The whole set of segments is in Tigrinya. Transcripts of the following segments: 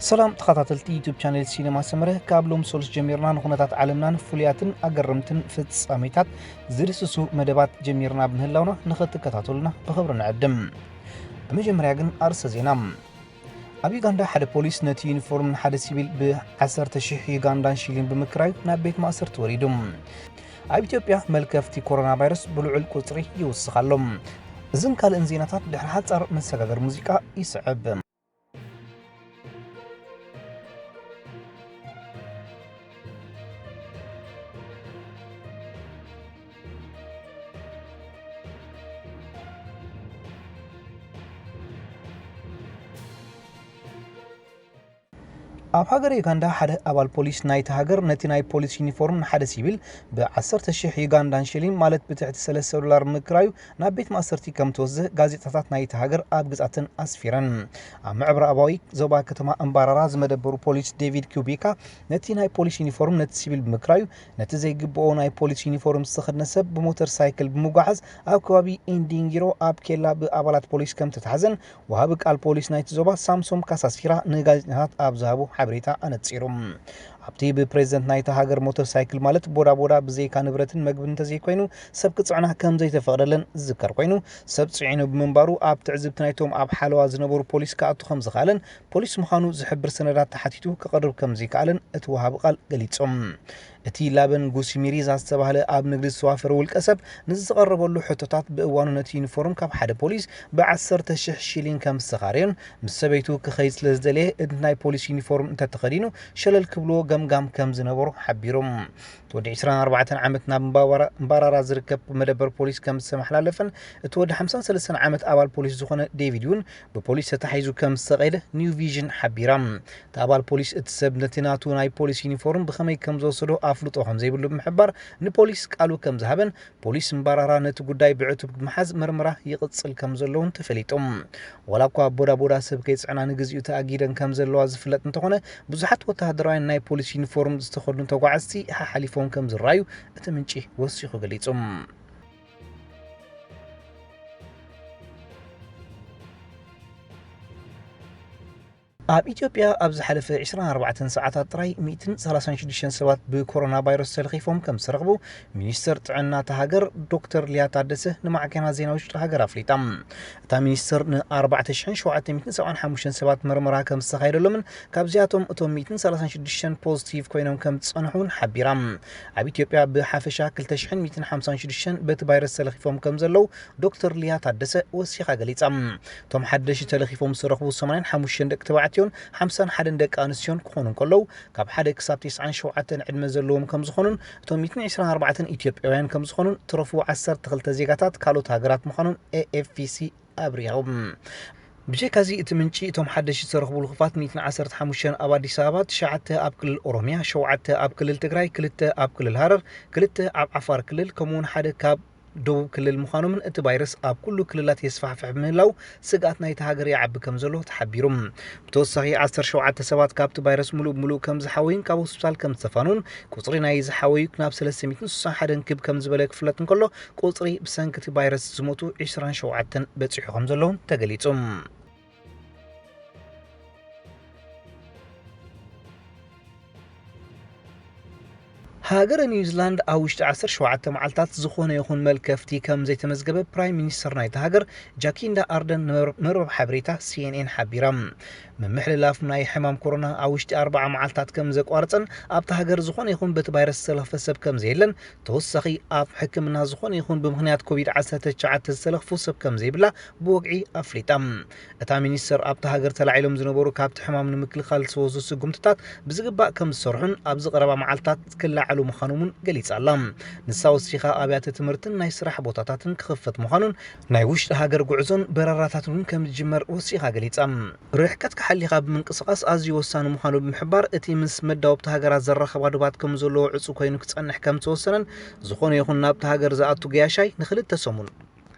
ሰላም ተኸታተልቲ ዩቱብ ቻነል ሲነማ ሰመረ፣ ካብ ሎም ሶሉስ ጀሚርና ንኹነታት ዓለምናን ፍሉያትን ኣገረምትን ፍጻሜታት ዝድስሱ መደባት ጀሚርና ብምህላውና ንኽትከታተሉና ብኽብሪ ንዕድም። ብመጀመርያ ግን ኣርእስተ ዜና። ኣብ ዩጋንዳ ሓደ ፖሊስ ነቲ ዩኒፎርም ንሓደ ሲቪል ብ10,000 ዩጋንዳን ሺሊን ብምክራዩ ናብ ቤት ማእሰርቲ ወሪዱ። ኣብ ኢትዮጵያ መልከፍቲ ኮሮና ቫይረስ ብልዑል ቁጽሪ ይውስኽ ኣሎ። እዝን ካልእን ዜናታት ድሕሪ ሓጻር መሰጋገር ሙዚቃ ይስዕብ። ኣብ ሃገረ ዩጋንዳ ሓደ ኣባል ፖሊስ ናይቲ ሃገር ነቲ ናይ ፖሊስ ዩኒፎርም ንሓደ ሲቪል ብ10,000 ዩጋንዳን ሽሊን፣ ማለት ብትሕቲ ሰለስተ ዶላር ምክራዩ ናብ ቤት ማእሰርቲ ከም ተወስደ ጋዜጣታት ናይቲ ሃገር ኣብ ግጻትን ኣስፊረን። ኣብ ምዕራባዊ ዞባ ከተማ እምባራራ ዝመደበሩ ፖሊስ ዴቪድ ኪውቢካ ነቲ ናይ ፖሊስ ዩኒፎርም ነቲ ሲቪል ብምክራዩ፣ ነቲ ዘይግብኦ ናይ ፖሊስ ዩኒፎርም ዝተኸድነ ሰብ ብሞተር ሳይክል ብምጓዓዝ ኣብ ከባቢ ኢንዲንጊሮ ኣብ ኬላ ብኣባላት ፖሊስ ከም ተታሕዘን ወሃቢ ቃል ፖሊስ ናይቲ ዞባ ሳምሶም ካሳሲራ ንጋዜጠኛታት ኣብ ዝሃቦ ሓበሬታ ኣነጺሩ። ኣብቲ ብፕሬዝደንት ናይቲ ሃገር ሞተር ሳይክል ማለት ቦዳቦዳ ብዘይካ ንብረትን መግብን እንተዘይኮይኑ ሰብ ክጽዕና ከም ዘይተፈቕደለን ዝዝከር ኮይኑ፣ ሰብ ጽዒኑ ብምንባሩ ኣብ ትዕዝብቲ ናይቶም ኣብ ሓለዋ ዝነበሩ ፖሊስ ክኣቱ ከም ዝኽኣለን ፖሊስ ምዃኑ ዝሕብር ሰነዳት ተሓቲቱ ክቐርብ ከም ዘይከኣለን እቲ ወሃቢ ቃል ገሊጾም። እቲ ላበን ጉሲሚሪዛ ዝተባህለ ኣብ ንግዲ ዝተዋፈረ ውልቀ ሰብ ንዝተቐረበሉ ሕቶታት ብእዋኑ ነቲ ዩኒፎርም ካብ ሓደ ፖሊስ ብ10,000 ሺሊን ከም ዝተኻረዮን ምስ ሰበይቱ ክኸይድ ስለ ዝደለየ እቲ ናይ ፖሊስ ዩኒፎርም እንተተኸዲኑ ሸለል ክብልዎ ገምጋም ከም ዝነበሮ ሓቢሮም። እቲ ወዲ 24 ዓመት ናብ እምባባራ- እምባራራ ዝርከብ መደበር ፖሊስ ከም ዝተመሓላለፈን እቲ ወዲ 53 ዓመት ኣባል ፖሊስ ዝኾነ ዴቪድ እውን ብፖሊስ ተታሒዙ ከም ዝተቐየደ ኒው ቪዥን ሓቢራ። እቲ ኣባል ፖሊስ እቲ ሰብ ነቲ ናቱ ናይ ፖሊስ ዩኒፎርም ብኸመይ ከም ዝወሰዶ ኣፍልጦ ከም ዘይብሉ ብምሕባር ንፖሊስ ቃሉ ከም ዝሃበን ፖሊስ እምባራራ ነቲ ጉዳይ ብዕቱብ ብምሓዝ መርመራ ይቕጽል ከም ዘለውን ተፈሊጡ። ዋላ እኳ ቦዳቦዳ ሰብ ከይጽዕና ንግዚኡ ተኣጊደን ከም ዘለዋ ዝፍለጥ እንተኾነ፣ ብዙሓት ወተሃደራውያን ናይ ፖሊስ ዩኒፎርም ዝተኸድኑ ተጓዓዝቲ ሓሓሊፎም ከም ዝረኣዩ እቲ ምንጪ ወሲኹ ገሊጹ። ኣብ ኢትዮጵያ ኣብ ዝሓለፈ 24 ሰዓታት ጥራይ 136 ሰባት ብኮሮና ቫይረስ ተለኺፎም ከም ዝተረኽቡ ሚኒስተር ጥዕና እታ ሃገር ዶክተር ሊያ ታደሰ ንማዕከናት ዜና ውሽጢ ሃገር ኣፍሊጣ። እታ ሚኒስተር ን4,775 ሰባት መርመራ ከም ዝተኻየደሎምን ካብዚኣቶም እቶም 136 ፖዚቲቭ ኮይኖም ከም ዝጸንሑ እውን ሓቢራ። ኣብ ኢትዮጵያ ብሓፈሻ 2,156 በቲ ቫይረስ ተለኺፎም ከም ዘለዉ ዶክተር ሊያ ታደሰ ወሲኻ ገሊጻ። እቶም ሓደሽቲ ተለኺፎም ዝተረኽቡ 85 ደቂ ተባዕትዮን 51 ደቂ ኣንስትዮን ክኾኑ እንከለዉ፣ ካብ ሓደ ክሳብ 97 ዕድመ ዘለዎም ከም ዝኾኑን እቶም 124 ኢትዮጵያውያን ከም ዝኾኑን፣ ትረፉ 12 ዜጋታት ካልኦት ሃገራት ምዃኑን ኤኤፍፒሲ ኣብሪሆም። ብጀካዚ እቲ ምንጪ፣ እቶም ሓደሽቲ ዝተረኽቡ ልኹፋት 115 ኣብ ኣዲስ ኣበባ፣ ትሽዓተ ኣብ ክልል ኦሮሚያ፣ ሸውዓተ ኣብ ክልል ትግራይ፣ ክልተ ኣብ ክልል ሃረር፣ ክልተ ኣብ ዓፋር ክልል፣ ከምኡውን ሓደ ካብ ደቡብ ክልል ምዃኖምን እቲ ቫይረስ ኣብ ኩሉ ክልላት የስፋሕፍሕ ብምህላው ስግኣት ናይቲ ሃገር ይዓቢ ከም ዘሎ ተሓቢሩ። ብተወሳኺ 17 ሰባት ካብቲ ቫይረስ ምሉእ ብምሉእ ከም ዝሓወዩን ካብ ሆስፒታል ከም ዝተፋኑን፣ ቁጽሪ ናይ ዝሓወዩ ናብ 361 ክብ ከም ዝበለ ክፍለጥ እንከሎ፣ ቁጽሪ ብሰንኪ እቲ ቫይረስ ዝሞቱ 27 በጺሑ ከም ዘለውን ተገሊጹ። ሃገረ ኒውዚላንድ ኣብ ውሽጢ 17 መዓልታት ዝኾነ ይኹን መልከፍቲ ከም ዘይተመዝገበ ፕራይም ሚኒስተር ናይታ ሃገር ጃኪንዳ ኣርደን ንመር- መርበብ ሓበሬታ ሲኤንኤን ሓቢራ። ምምሕልላፍ ናይ ሕማም ኮሮና ኣብ ውሽጢ ኣርባዓ መዓልታት ከም ዘቋርጸን ኣብታ ሃገር ዝኾነ ይኹን በቲ ቫይረስ ዝተለኽፈ ሰብ ከም ዘየለን፣ ተወሳኺ ኣብ ሕክምና ዝኾነ ይኹን ብምኽንያት ኮቪድ-19 ዝተለኽፉ ሰብ ከም ዘይብላ ብወግዒ ኣፍሊጣ። እታ ሚኒስተር ኣብታ ሃገር ተላዒሎም ዝነበሩ ካብቲ ሕማም ንምክልኻል ዝተወስዱ ስጉምትታት ብዝግባእ ከም ዝሰርሑን ኣብዚ ቀረባ መዓልታት ክለዓሉ ምዃኖም እውን ገሊጻ ኣላ። ንሳ ወሲኻ ኣብያተ ትምህርትን ናይ ስራሕ ቦታታትን ክኽፈት ምዃኑን ናይ ውሽጢ ሃገር ጉዕዞን በረራታትን እውን ከም ዝጅመር ወሲኻ ገሊጻ። ርሕቀትካ ሓሊኻ ብምንቅስቓስ ኣዝዩ ወሳኒ ምዃኑ ብምሕባር፣ እቲ ምስ መዳወብቲ ሃገራት ዘራኽባ ዶባት ከም ዘለዎ ዕጹ ኮይኑ ክጸንሕ ከም ዝተወሰነን፣ ዝኾነ ይኹን ናብቲ ሃገር ዝኣቱ ገያሻይ ንኽልተ ሰሙን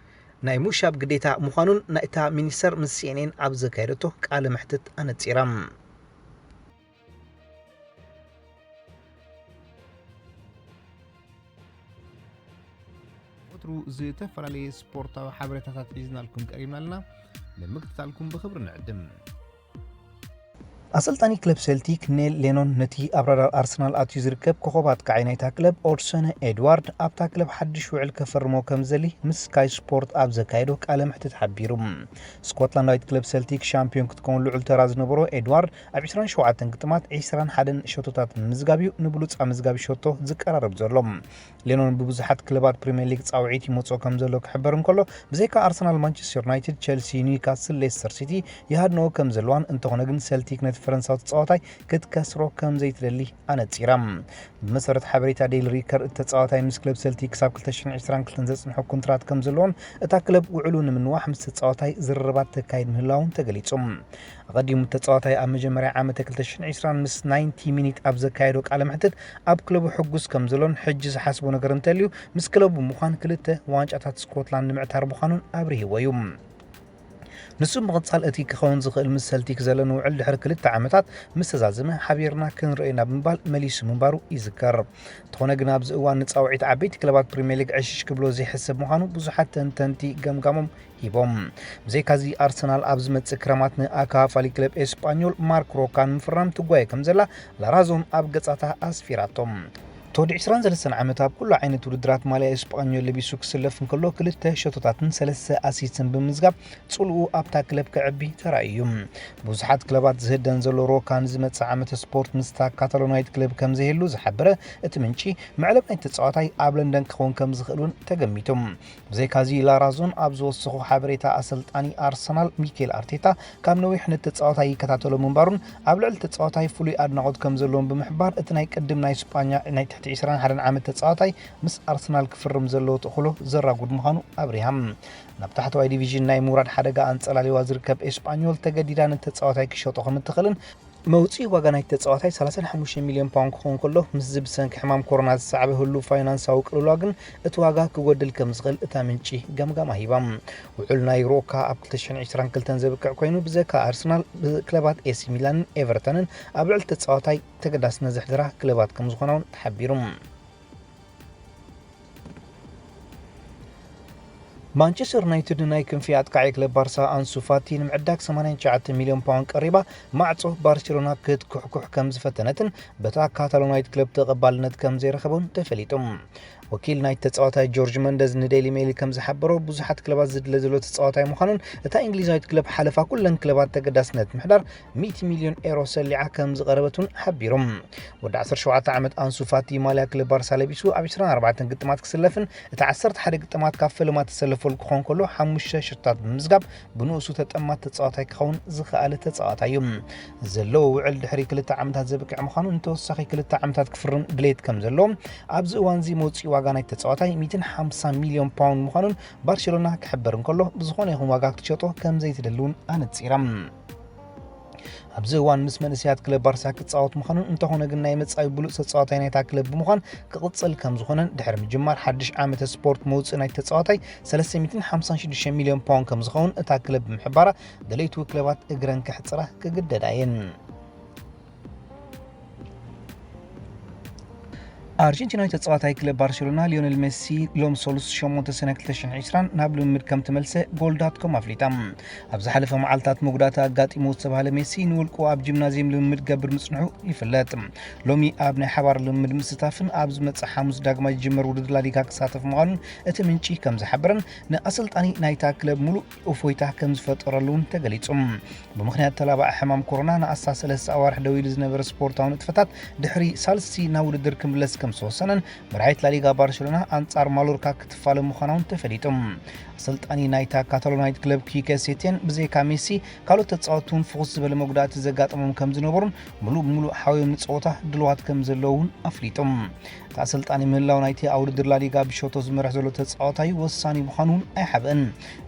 ናይ ምውሻብ ግዴታ ምዃኑን ናይታ ሚኒስተር ምስ ሲኤንኤን ኣብ ዘካየደቶ ቃለ መሕትት ኣነጺራ። ወትሩ ዝተፈላለየ ስፖርታዊ ሓበሬታታት ሒዝናልኩም ቀሪብና ኣለና። ንምክትታልኩም ብኽብሪ ንዕድም። ኣሰልጣኒ ክለብ ሴልቲክ ኔል ሌኖን ነቲ ኣብ ራዳር ኣርሰናል ኣትዩ ዝርከብ ኮኸብ ኣጥቃዓይ ናይታ ክለብ ኦድሰነ ኤድዋርድ ኣብታ ክለብ ሓድሽ ውዕል ከፈርሞ ከም ዝደሊ ምስ ስካይ ስፖርት ኣብ ዘካየዶ ቃለ መሕትት ሓቢሩ። ስኮትላንዳዊት ክለብ ሴልቲክ ሻምፒዮን ክትከውን ልዑል ተራ ዝነበሮ ኤድዋርድ ኣብ ዕስራን ሸውዓተን ግጥማት ዕስራን ሓደን ሸቶታት ብምምዝጋብ እዩ ንብሉጽ ኣመዝጋቢ ሸቶ ዝቀራረብ ዘሎ። ሌኖን ብብዙሓት ክለባት ፕሪምየር ሊግ ጻውዒት ይመጽኦ ከም ዘሎ ክሕበር እንከሎ፣ ብዘይካ ኣርሰናል፣ ማንቸስተር ዩናይትድ፣ ቸልሲ፣ ኒውካስል፣ ሌስተር ሲቲ ይሃድንኦ ከም ዘለዋን፣ እንተኾነ ግን ሰልቲክ ነቲ ፈረንሳዊ ተጻዋታይ ክትከስሮ ከም ዘይትደሊ ኣነጺራ። ብመሰረት ሓበሬታ ዴይሊ ሪከር፣ እቲ ተጻዋታይ ምስ ክለብ ሰልቲክ ክሳብ ክልተ ሽሕን ዕስራን ክልተን ዘጽንሖ ኮንትራት ከም ዘለዎን እታ ክለብ ውዕሉ ንምንዋሕ ምስ ተጻዋታይ ዝርርባት ተካይድ ምህላውን ተገሊጹ። ኣቐዲሙ ተጻዋታይ ኣብ መጀመርያ ዓመተ ክልተ ሽሕን ዕስራን ምስ ናይንቲ ሚኒት ኣብ ዘካየዶ ቃለ መሕትት ኣብ ክለቡ ሕጉስ ከም ዘሎን ሕጂ ዝሓስቦ ነገር እንተልዩ ምስ ክለቡ ምዃን ክልተ ዋንጫታት ስኮትላንድ ንምዕታር ምዃኑን ኣብርሂዎ እዩ። ንሱ ብምቕጻል እቲ ክኸውን ዝኽእል ምስ ሰልቲክ ዘለኒ ውዕል ድሕሪ ክልተ ዓመታት ምስ ተዛዘመ ሓቢርና ክንርእዮ ኢና ብምባል መሊሱ ምንባሩ ይዝከር። እንተኾነ ግን ኣብዚ እዋን ንጻውዒት ዓበይቲ ክለባት ፕሪምየር ሊግ ዕሽሽ ክብሎ ዘይሕሰብ ምዃኑ ብዙሓት ተንተንቲ ገምጋሞም ሂቦም። ብዘይካዚ ኣርሰናል ኣብ ዝመጽእ ክረማት ንኣካፋሊ ክለብ ኤስጳኞል ማርክ ሮካ ንምፍራም ትጓየ ከም ዘላ ላራዞን ኣብ ገጻታ ኣስፊራቶም። ተወዲ ዕስራን ሰለስተን ዓመት ኣብ ኩሉ ዓይነት ውድድራት ማልያ ኤስጳኞል ለቢሱ ክስለፍ እንከሎ ክልተ ሸቶታትን ሰለስተ ኣሲስትን ብምምዝጋብ ጽልኡ ኣብታ ክለብ ክዕቢ ተራእዩ እዩ። ብዙሓት ክለባት ዝህደን ዘሎ ሮካ ንዝመጽእ ዓመተ ስፖርት ምስታ ካታሎናዊት ክለብ ከም ዘይህሉ ዝሓበረ እቲ ምንጪ መዕለብ ናይቲ ተጻዋታይ ኣብ ለንደን ክኸውን ከም ዝኽእል እውን ተገሚቱ። ብዘይካዚ ላራዞን ኣብ ዝወሰኾ ሓበሬታ ኣሰልጣኒ ኣርሰናል ሚኬል ኣርቴታ ካብ ነዊሕ ነቲ ተጻዋታይ ይከታተሎ ምንባሩን ኣብ ልዕሊ ተጻዋታይ ፍሉይ ኣድናቖት ከም ዘለዎም ብምሕባር እቲ ናይ ቅድም ናይ ስጳኛ ናይ ትሕቲ ዕስራን ሓደን ዓመት ተጻዋታይ ምስ ኣርሰናል ክፍርም ዘለዎ ተኽእሎ ዘራጉድ ምዃኑ ኣብሪሃ። ናብ ታሕተዋይ ዲቪዥን ናይ ምውራድ ሓደጋ ኣንጸላሊዋ ዝርከብ ኤስጳኞል ተገዲዳ ነቲ ተጻዋታይ ክሸጦ ከም እትኽእልን መውጽኢ ዋጋ ናይቲ ተጻዋታይ ሰላሳን ሓሙሽተ ሚልዮን ፓውንድ ክኸውን ከሎ፣ ምስዚ ብሰንኪ ሕማም ኮሮና ዝሰዓበ ህሉው ፋይናንሳዊ ቅልውላው ግን እቲ ዋጋ ክጎድል ከም ዝኽእል እታ ምንጪ ገምጋማ ሂባ። ውዕል ናይ ሮካ ኣብ ክልተ ሽሕን ዕስራን ክልተን ዘብቅዕ ኮይኑ፣ ብዘካ ኣርሰናል፣ ክለባት ኤሲ ሚላንን ኤቨርተንን ኣብ ልዕሊ ተጻዋታይ ተገዳስነት ዘሕደራ ክለባት ከም ዝኾና እውን ተሓቢሩ። ማንቸስተር ዩናይትድ ንናይ ክንፊ ኣጥቃዒ ክለብ ባርሳ ኣንሱ ፋቲ ንምዕዳግ ሰማንያን ትሽዓተ ሚልዮን ፓውንድ ቀሪባ፣ ማዕጾ ባርሴሎና ክትኩሕኩሕ ከም ዝፈተነትን በታ ካታሎናዊት ክለብ ተቐባልነት ከም ዘይረኸቦን ተፈሊጡ። ወኪል ናይቲ ተጻዋታይ ጆርጅ መንደዝ ንዴይሊ ሜይል ከም ዝሓበሮ፣ ብዙሓት ክለባት ዝድለ ዘሎ ተጻዋታይ ምዃኑን እታ እንግሊዛዊት ክለብ ሓለፋ ኩለን ክለባት ተገዳስነት ምሕዳር ሚእቲ ሚልዮን ኤሮ ሰሊዓ ከም ዝቐረበት እውን ሓቢሮም። ወዲ ዓሰርተ ሸውዓተ ዓመት ኣንሱ ፋቲ ማልያ ክለብ ባርሳ ለቢሱ ኣብ ዕስራን ኣርባዕተን ግጥማት ክስለፍን እቲ ዓሰርተ ሓደ ግጥማት ካብ ፈለማ ተሰለፈሉ ክኾን ከሎ ሓሙሽተ ሸቶታት ብምምዝጋብ ብንኡሱ ተጠማት ተጻዋታይ ክኸውን ዝኸኣለ ተጻዋታይ እዩ። ዘለዎ ውዕል ድሕሪ ክልተ ዓመታት ዘብቅዕ ምዃኑ ንተወሳኺ ክልተ ዓመታት ክፍርም ድሌት ከም ዘለዎ ኣብዚ እዋን እዚ መውጽኢ ዋጋ ናይ ተጻዋታይ ሚእትን ሓምሳን ሚልዮን ፓውንድ ምዃኑን ባርሴሎና ክሕበር እንከሎ ብዝኾነ ይኹን ዋጋ ክትሸጦ ከም ዘይትደሊ እውን ኣነጺራ። ኣብዚ እዋን ምስ መንእሰያት ክለብ ባርሳ ክጻወት ምዃኑን እንተኾነ ግን ናይ መጻኢ ብሉጽ ተጻዋታይ ናይታ ክለብ ብምዃን ክቕጽል ከም ዝኾነን ድሕሪ ምጅማር ሓድሽ ዓመተ ስፖርት መውጽኢ ናይ ተጻዋታይ ሰለስተ ሚእትን ሓምሳን ሽዱሽተ ሚልዮን ፓውንድ ከም ዝኸውን እታ ክለብ ብምሕባራ ደለይቱ ክለባት እግረን ክሕጽራ ክግደዳ እየን። ኣርጀንቲናዊ ተጻዋታይ ክለብ ባርሴሎና ሊዮኔል ሜሲ ሎም ሰሉስ ሸሞንተ ሰነ ክልተ ሽሕን ዕስራን ናብ ልምምድ ከም ተመልሰ ጎል ዳት ኮም ኣፍሊጣ። ኣብ ዝሓለፈ መዓልታት መጉዳእቲ ኣጋጢሞ ዝተባህለ ሜሲ ንውልቁ ኣብ ጂምናዝየም ልምምድ ገብር ምጽንሑ ይፍለጥ። ሎሚ ኣብ ናይ ሓባር ልምምድ ምስታፍን ኣብ ዝመጽእ ሓሙስ ዳግማይ ዝጅመር ውድድር ላሊጋ ክሳተፍ ምዃኑን እቲ ምንጪ ከም ዝሓበረን ንኣሰልጣኒ ናይታ ክለብ ሙሉእ እፎይታ ከም ዝፈጠረሉ እውን ተገሊጹ። ብምኽንያት ተላባዒ ሕማም ኮሮና ንኣስታት ሰለስተ ኣዋርሕ ደው ኢሉ ዝነበረ ስፖርታዊ ንጥፈታት ድሕሪ ሳልስቲ ናብ ውድድር ክምለስ ከም ዝተወሰነን መራሒት ላሊጋ ባርሴሎና ኣንጻር ማሎርካ ክትፋለም ምዃና እውን ተፈሊጡ። ኣሰልጣኒ ናይታ ካታሎናዊት ክለብ ኪከ ሴቴን ብዘይካ ሜሲ ካልኦት ተጻወትቲ እውን ፍኹስ ዝበለ መጉዳእቲ ዘጋጠሞም ከም ዝነበሩን ምሉእ ብምሉእ ሓውዮም ንጸወታ ድልዋት ከም ዘለዉ እውን ኣፍሊጡ። እቲ ኣሰልጣኒ ምህላው ናይቲ ኣብ ውድድር ላሊጋ ብሸቶ ዝመርሕ ዘሎ ተጻዋታይ ወሳኒ ምዃኑ እውን ኣይሓብእን።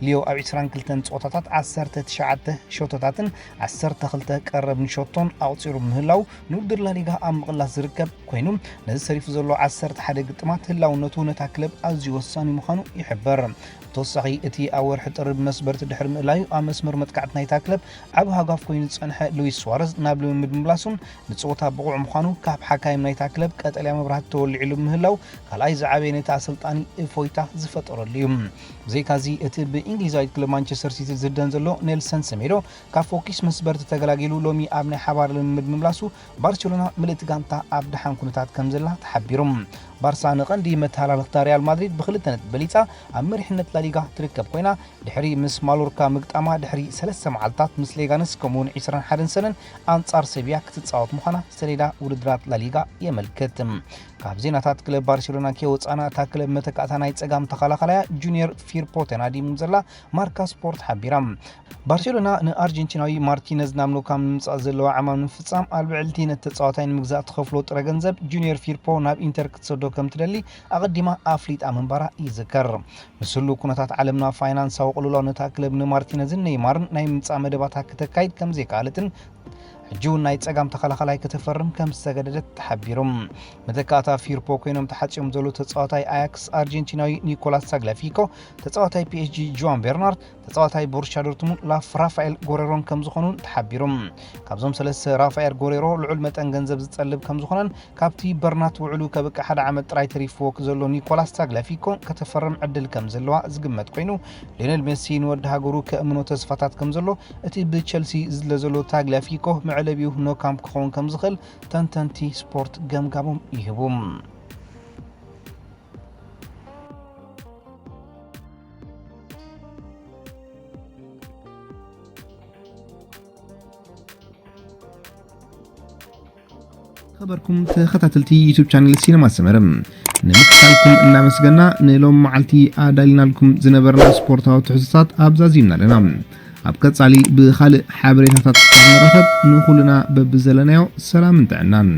ሊዮ ኣብ ዕስራን ክልተን ጸወታታት ዓሰርተ ትሽዓተ ሸቶታትን ዓሰርተ ክልተ ቀረብ ንሸቶን ኣቑጺሩ ምህላው ንውድድር ላሊጋ ኣብ ምቕላስ ዝርከብ ኮይኑ ነዚ ሰሪፉ ዘሎ ዓሰርተ ሓደ ግጥማት ህላውነቱ ነታ ክለብ ኣዝዩ ወሳኒ ምዃኑ ይሕበር። ብተወሳኺ እቲ ኣብ ወርሒ ጥሪ ብመስበርቲ ድሕሪ ምእላዩ ኣብ መስመር መጥቃዕቲ ናይታ ክለብ ዓቢ ሃጓፍ ኮይኑ ዝጸንሐ ሉዊስ ስዋረዝ ናብ ልምምድ ምምላሱን ንጸወታ ብቑዕ ምዃኑ ካብ ሓካይም ናይታ ክለብ ቀጠልያ መብራህቲ ተወሊዕሉ ምህላው ካልኣይ ዝዓበየ ነቲ ኣሰልጣኒ እፎይታ ዝፈጠረሉ እዩ። ብዘይካዚ እቲ ብእንግሊዛዊት ክለብ ማንቸስተር ሲቲ ዝህደን ዘሎ ኔልሰን ሰሜዶ ካብ ፎኪስ መስበርቲ ተገላጊሉ ሎሚ ኣብ ናይ ሓባር ልምምድ ምምላሱ ባርሴሎና ምልእቲ ጋንታ ኣብ ደሓን ኩነታት ከም ዘላ ተሓቢሩ። ባርሳ ንቐንዲ መተሃላልኽታ ሪያል ማድሪድ ብክልተ ነጥቢ በሊጻ ኣብ መሪሕነት ላሊጋ ትርከብ ኮይና ድሕሪ ምስ ማሎርካ ምግጣማ ድሕሪ ሰለስተ መዓልታት ምስ ሌጋነስ ከምኡውን ዕስራን ሓደን ሰነን ኣንጻር ሰቢያ ክትጻወት ምዃና ሰሌዳ ውድድራት ላሊጋ የመልክት። ካብ ዜናታት ክለብ ባርሴሎና ከይወጻና እታ ክለብ መተካእታ ናይ ጸጋም ተኸላኸላያ ጁኒየር ፊርፖ ተናዲሙ ዘላ ማርካ ስፖርት ሓቢራ። ባርሴሎና ንኣርጀንቲናዊ ማርቲነዝ ናብ ኖካም ንምምጻእ ዘለዋ ዕማም ንምፍጻም ኣብ ልዕሊ እቲ ነቲ ተጻዋታይ ንምግዛእ ትኸፍሎ ጥረ ገንዘብ ጁኒየር ፊርፖ ናብ ኢንተር ክትሰዶ ከም ትደሊ ኣቐዲማ ኣፍሊጣ ምንባራ ይዝከር። ምስ ህሉው ኩነታት ዓለምና ፋይናንሳዊ ቅልውላው ነታ ክለብ ንማርቲነዝን ኔይማርን ናይ ምምጻእ መደባታ ክተካይድ ከም ዘይከኣለትን ሕጂ እውን ናይ ጸጋም ተኸላኸላይ ከተፈርም ከም ዝተገደደት ተሓቢሩ። መተካእታ ፊርፖ ኮይኖም ተሓጺኦም ዘለዉ ተጻዋታይ ኣያክስ ኣርጀንቲናዊ ኒኮላስ ታግላፊኮ፣ ተጻዋታይ ፒኤስጂ ጁዋን ቤርናርድ፣ ተጻዋታይ ቦሩሲያ ዶርትሙንድ ላፍ ራፋኤል ጎሬሮን ከም ዝኾኑን ተሓቢሩ። ካብዞም ሰለስተ ራፋኤል ጎሬሮ ልዑል መጠን ገንዘብ ዝጸልብ ከም ዝኾነን ካብቲ በርናት ውዕሉ ከብቅዕ ሓደ ዓመት ጥራይ ተሪፍዎ ዘሎ ኒኮላስ ታግላፊኮ ከተፈርም ዕድል ከም ዘለዋ ዝግመት ኮይኑ ሊዮኔል ሜሲ ንወዲ ሃገሩ ከእምኖ ተስፋታት ከም ዘሎ እቲ ብቸልሲ ዝድለ ዘሎ ታግላፊኮ መዕለቢኡ ኖካምፕ ክኸውን ከም ዝኽእል ተንተንቲ ስፖርት ገምጋሞም ይህቡ። ኸበርኩም ተኸታተልቲ ዩቱብ ቻነል ሲነማ ሰመረ ንምክታልኩም እናመስገና ንሎም መዓልቲ ኣዳሊናልኩም ዝነበርና ስፖርታዊ ትሕዝቶታት ኣብዛዚምና ኣለና። ኣብ ቀጻሊ ብኻልእ ሓበሬታታት ንረኸብ። ንኹልና በብዘለናዮ ሰላምን ጥዕናን።